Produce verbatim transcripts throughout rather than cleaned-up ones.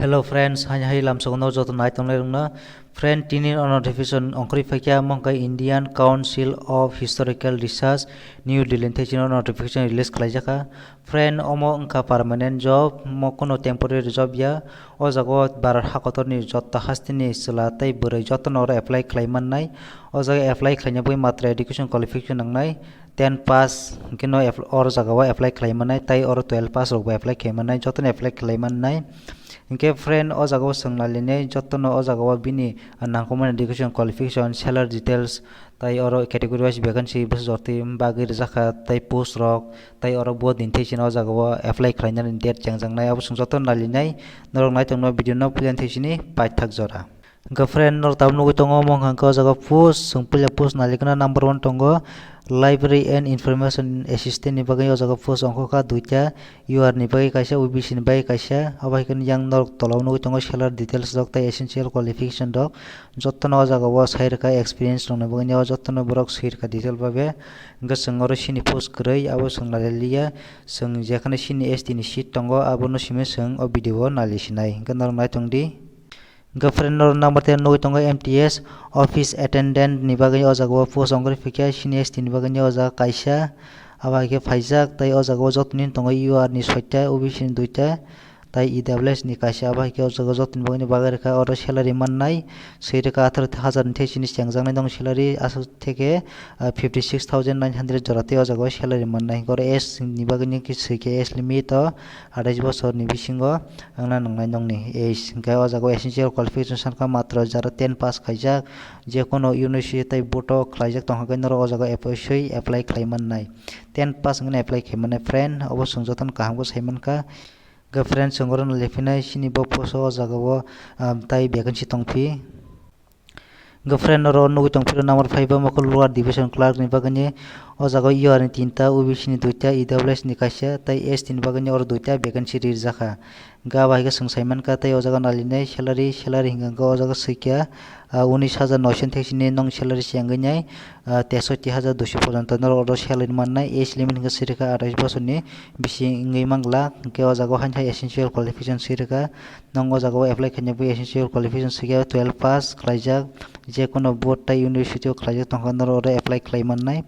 Hello friends, hai hai lamsogo no joto nai tonglai rwngno. Friend, tini o notification ongkhorwi phaikha, omo hwnkhe Indian Council of Historical Research, New Delhi ni thai chini o notification release khlaijakha. Friend, omo wngkha permanent job, omo kuno temporary job ya. O jaga o Bharat hakotorni joto hasteni chwla tei bwrwi jotono oro apply khlai mannai. O jaga apply khlaina bagwi matra education qualification nangnai. Ten pass hwnkhe no ap-, oro jaga o apply khlai mannai, tei oro twelve pass rokbo apply khlai mannai, jotono apply khlai mannai. Hwnkhe friend, o jaga o chwng nailainai jotono o jaga o bini nangkukmani education qualification, salary details, tei oro category wise vacancy bwsajortwi bagwi rwjakha, tei post rok, tei oro bo din thai chini o jaga o apply khlainani date chengjaknai, abo chwng jotono nailainai. Norok nai tongno video no puila thai chini paithak jora. Hwnkhe friend, norok tabuk nugwi tongo, omo hwnkha hwnkhe o jaga post, chwng puila post nailikna number one tongo, Library and Information Assistant ni bagwi o jaga post ongkhorkha duita, U R ni bagwi kaisa, O B C ni bagwi kaisa, abo hai kheno yang norok tola o nugwi tongo salary details rok tei essential qualification rok, jotono o jaga o sai rwkha experience rokni bagwi, o jotono borok swi rwkha detail babe. Hwnkhe chwng oro chini post kwrwi, abo chwng nailailia, chwng jekhano chini S T ni seat tongo, abono simi chwng o video o nailisinai, hwnkhe norok nai tongdi. Hwnkhe friend, norok number ten nugwi tongo M T S office attendant ni bagwi o jaga o post ongkhorwi phaikha, chini S T ni bagwi o jaga kaisa, abo hai khe phaijak, tei o jaga o joto nini tongo U R ni soita, O B C ni duita, tei E W S ni kaisa, abo hai khe o jaga o joto ni bagwi bagwi rwkha, oro salary mannai swi rwkha atharo hajar ni thai chini chengjaknai dong salary, aswk theke, ah, fifty six thousand nine hundred jora tei o jaga o salary mannai, hwnkhe oro age ni bagwi nini khe swi khe age limit o athais bosor ni bisingo wngna nangnai nongni age. Hwnkhe o jaga o essential qualification sankha matro jara ten pass khaijak, jekono university tei board o khlaijak tongkha khe norok o jaga o epsoi apply khlai mannai. Ten pass wngkhe apply khlai mannai friend, obo chwng jotono kaham khe sai mankha. Hwnkhe friend, chwng oro no lephinai chini bo post o, o jaga o, ah, tai vacancy tongphi. Hwnkhe friend, oro nugwi tongphiro number five o mokol lower division clerk ni bagwi ni o jaga o U R ni tinta, O B C ni duita, E W S ni kaisa tei S T ni bagwi ni oro duita vacancy rijak kha. Hwnkhe abo hai khe chwng sai mankha tei o jaga nailinai salary, salary hwnkhe o jaga swikha, ah, unis hajar noisho thai chini nong salary se wngwi nai, ah, tesotti hajar duiso porjonto norok oro salary mannai. Age limit hwnkhe swrwkha athais bosorni bisi wngwi mangla. Hwnkhe o jaga o haino hai essential qualification swrwkha. Nwng o jaga o apply khaina bagwi essential qualification swikhe twelve pass khlaijak, jekono board tei university o khlaijak tongkha norok oro apply khlai mannai.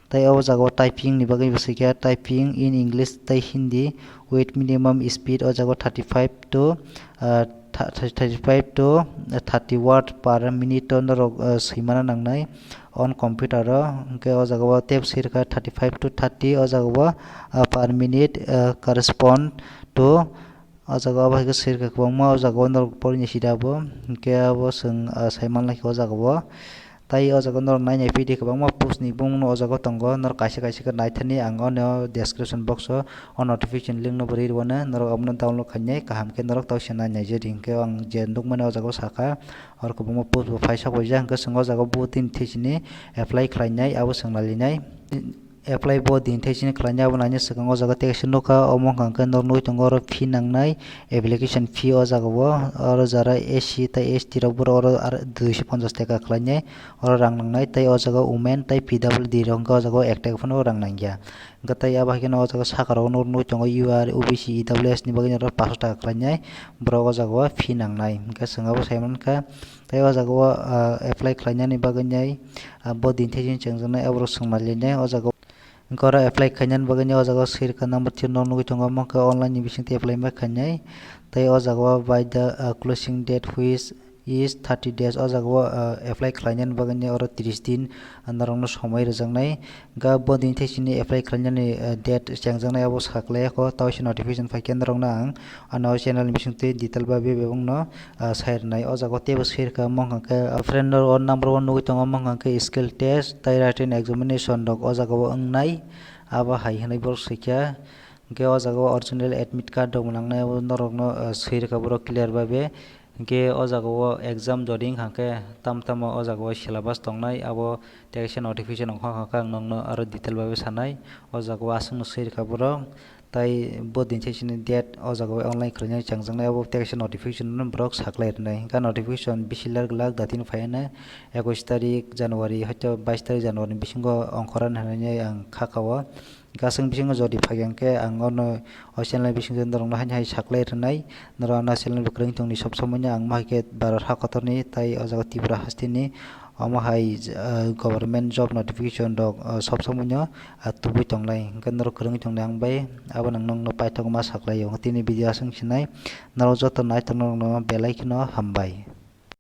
Tei o jaga o typing ni bagwi bo swikha typing in English tei Hindi with minimum speed o jaga o thirty five to, ah, tha-, thirty five to thirty word per minute o norok, ah, swimana nangnai on computer o. Hwnkhe o jaga o tei bo swrwkha thirty five to thirty o jaga o, ah, per minute, ah, correspond to O jaga o abo hai khe swrwkha kwbangma, o jaga o norok porini sida bo, hwnkhe abo chwng, ah, sai manlai kha o jaga o. Tai o jaga o norok nai nai phi di kwbangma post ni bumung no o jaga o tongo, norok kaisa kaisa khe naithani ang o description box o o notification link no bo rwi rwmani, norok abono download khainai kaham khe norok tei se nai nai je di. Hwnkhe ang je nukmani o jaga o sakha, oro kwbangma post bo phai sak waijak, hwnkhe chwng o jaga o bo tini thai sini apply khlainai, abo chwng nailinai. Apply bo din thai chini khlainai, abo naina swkang o jaga tei kaisa nukha, omo hwnkha hwnkhe norok nugwi tongo oro fee nangnai, application fee o jaga o, oro jara S C tei S T rok borok oro ar duiso ponchash taka khlainai, oro rang nangnai, tei o jaga women tei P W D rok hwnkhe o jaga o ek taka phano rang nangya. Hwnkhe tei abo hai kheno o jaga saka rogo norok nugwi tongo U R, O B C, E W S ni bagwi norok paanso taka khlainai, borok o jaga o fee nangnai, hwnkhe chwng abo sai mankha. Tei o jaga o, ah, apply khlainani bagwi nai, ah, bo din thai chini chengjaknai, aborok swng nailainai o jaga o. Hwnkhe oro apply khainani bagwi nai o jaga o swrwkha number three no nugwi tongo, omo khe online ni bisingtwi apply ma khainai. Tei o jaga o by the, ah, closing date which is thirty days, o jaga o, ah, apply khlainani bagwi nai oro tris din, ah, norokno somoi rwjaknai. Hwnkhe bo din thai chini apply khlainani, ah, date chengjaknai abo saklai kho, tei se notification phaikhe norokno ang ano channel ni bisingtwi detail ba bebak no, ah, sai rwnai. O jaga o teibo swrwkha, omo hwnkha khe, ah, friend no o number one nugwi tongo, omo hwnkha khe skill test tei written examination rok o jaga o wngnai, abo hai hwnwi borok swikha. Hwnkhe o jaga o original admit card rok bo nangnai, abo norokno, ah, swrwkha borok clear babe. Hwnkhe o jaga o exam jodi wngkha khe tam tamo o jaga o syllabus tongnai, abo tei kaisa notification ongkha kha ang nokno aro detail babe sanai. O jaga o aswkno swrwkha borok. Tai bo din thai chini date o jaga o online khlainani chengjaknai, abo tei kaisa notification no borok saklai rwnai. Hwnkhe notification bisi lar glak datino phaiya nai, ekwis tarik January, hoito bais tarik January ni bisingo ongkhorani hinwi ang kha kha o. Hwnkhe aswk bisingo jodi phai hwnkhe ang ono o channel bisingtwi norokno haino hai saklai rwnai. Norok ano channel bo kwrwng tongni sob somoino ang mohai khe Bharat ha kotorni tai o jaga Tripura hasteni omo hai, ah, government job notification rok, ah, sob somoino, ah, tubui tonglai. Hwnkhe norok kwrwngwi tongnai ang bai abono ang nokno paithakma saklaio. Tini video aswk sinai, norok joto naithok norokno belai kheno hambai.